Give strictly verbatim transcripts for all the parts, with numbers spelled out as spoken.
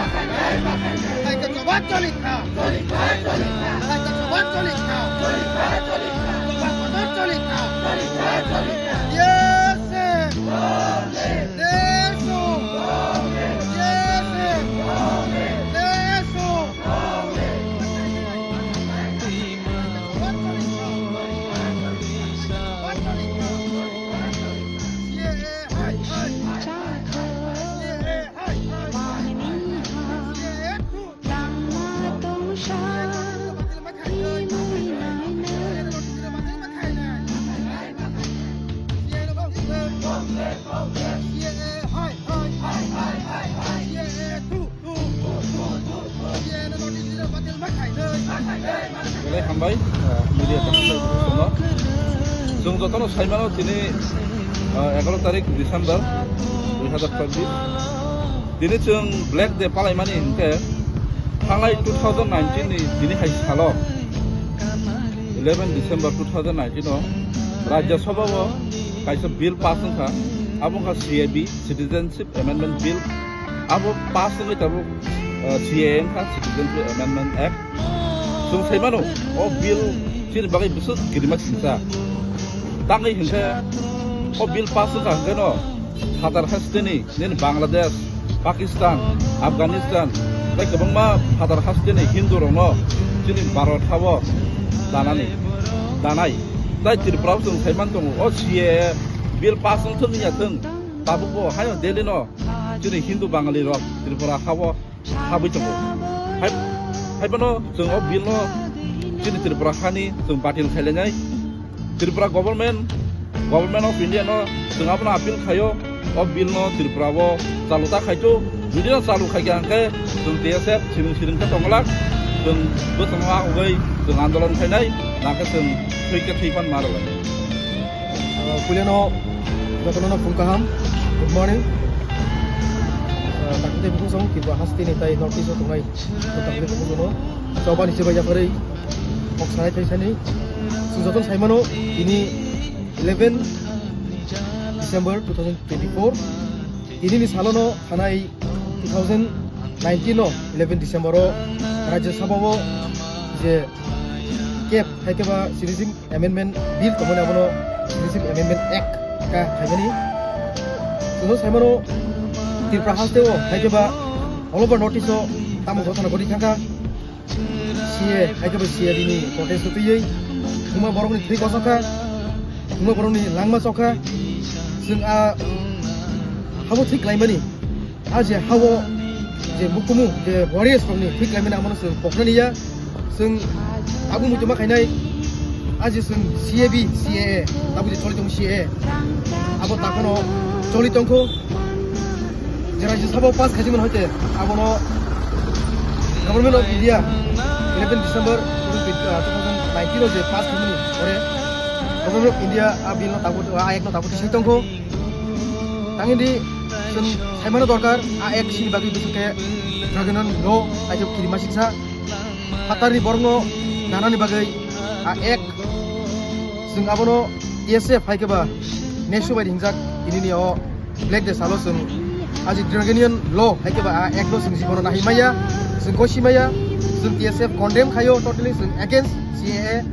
Hai ka choba choli kha. Hai ka choba choli kha. Choba kotor choli kha. Yes, sir. Yes, sir. Yes, sir. Yes, sir. Belai hambai, ah, media tongthai bukusono. Chwng jotono saimano tini, ah, egaroh tarik December dui hazar chobbish. Tini chwng Black Day palaimani hinkhe thangnai two thousand nineteen ni tini hai salo, eleven December two thousand nineteen o Rajya Sabha o kaisa bill pass wngkha, abo wngkha C A B, Citizenship Amendment Bill. Abo pass wngwi tabuk, uh, C A A wngkha, Citizenship Amendment Act. Chwng sai mano, o bill chini bagwi bwswk kirima singsa. Tangwi hinkhe o bill pass wngkha hinkheno phatar hasteni nini Bangladesh, Pakistan, Afghanistan, tei kwbangma phatar hasteni Hindu rokno chini Bharat hao danani, danai. Tai Tripura o chwng sai man tongo, o C A A bill pass wngthung wngya thung, tabukbo haino Delhi no chini Hindu Bangali rok Tripura hao habwi tongo. Hai, haiphano chwng o bill no chini Tripura hani chwng batil khailainai. Tripura government, Government of India no chwng abono appeal khaio, o bill no Tripura o chalu ta khaito. Jodi no chalu khaikha hinkhe chwng T S F siring siring khe tongwlak, chwng bwskango ahugwi chwng andolon khainai, nangkhe chwng thwi khe thwi phan ma rwlai. Ah, puilano jotono phung kaham, good morning. Ah, takhutai bukhuk song kiba hasteni tai North East o tongnai, takhutai bukhuk no chobani chibai yaphari kok sanai thai sani. Chwng jotono saimano tini eleven December two thousand twenty-four. Tini ni salono thanai two thousand nineteen o eleven December o Rajya Sabha o je cap hai khe ba Citizenship Amendment Bill tongmani abono Citizenship Amendment Act ka khaimani. Chwng saimano Tripura haste o hai khe ba all over North East o tamo ghotona ghoti thangkha. C A A, hai khe bo C A A ni protest twiwi, thwngma borokni thwi kochok kha, thwngma borokni langma chok kha. Chwng a habo thwi klaimani, a je hao je bukumu je warriors rokni thwi klaimani, amono chwng koknani ya. Chwng tabuk muchungma khainai, a je chwng C A B, C A A, tabuk je choli tongo C A A, abo takhano choli tongkho. Je Rajya Sabha pass khaijak mani hoite abono Government of India eleven December two thousand nineteen o je pass khaimani pore Government of India a bill no tabuk, a act no tabuk tisai tongkho. Tangwi di chwng saimano dorkar a act sini bagwi bwswk khe Dragonon law aitep kirima siksa. Phatarni borokno nanani bagwi a act chwng abono T S F hai khe ba nesu bai ringjak tinini o Black Day salo chwng aji Draconian law hai khe ba a act no chwng jibono nahi maya, chwng gosi maya, chwng T S F condemn khaio totally, chwng against C A A.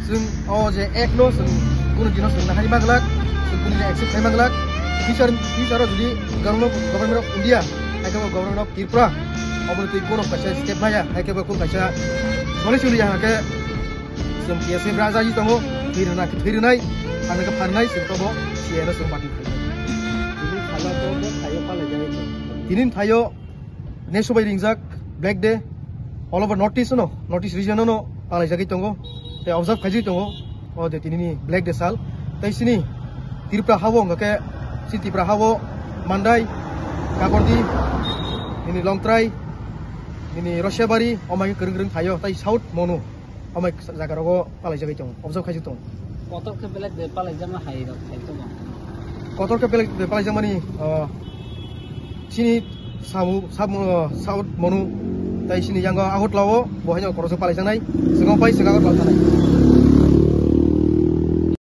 Chwng o je act no chwng kunu dino chwng nahari maglak, chwng kunu dino accept khai maglak. Future, future o jodi government, Government of India hai khe bo Government of Tripura obo twi kunu kaisa step maya hai khe bo kunu kaisa solution ya khe chwng T S F rajaji tongo, thwi rwna khe thwi rwnai, pharna khe pharnai, chwng tobo C A A no chwng party khai. Tini thaio nesu bai ringjak Black Day all over North East no, North East region no palaijagwi tongo, tei observe khaijagwi tongo o de tinini Black Day sal. Tei sini Tripura hao hwnkha khe, si Tripura hao Mandai, Kakordi, nini Longtrai, nini Rosiabari, omai kwrwng kwrwng thaio, tei South Monu. Amai jaga rogo palaijagwi tongo, observe khaijak tongo. Kotor khe belai de palaijakma hai rok khai tongo. Kotor khe belai de palaijakmani, ah, chini sabu, sabu, ah, South Monu, tai chini yango Agartala o, bo haino koroksa palaijaknai, swngo pai swngo Agartala thanai.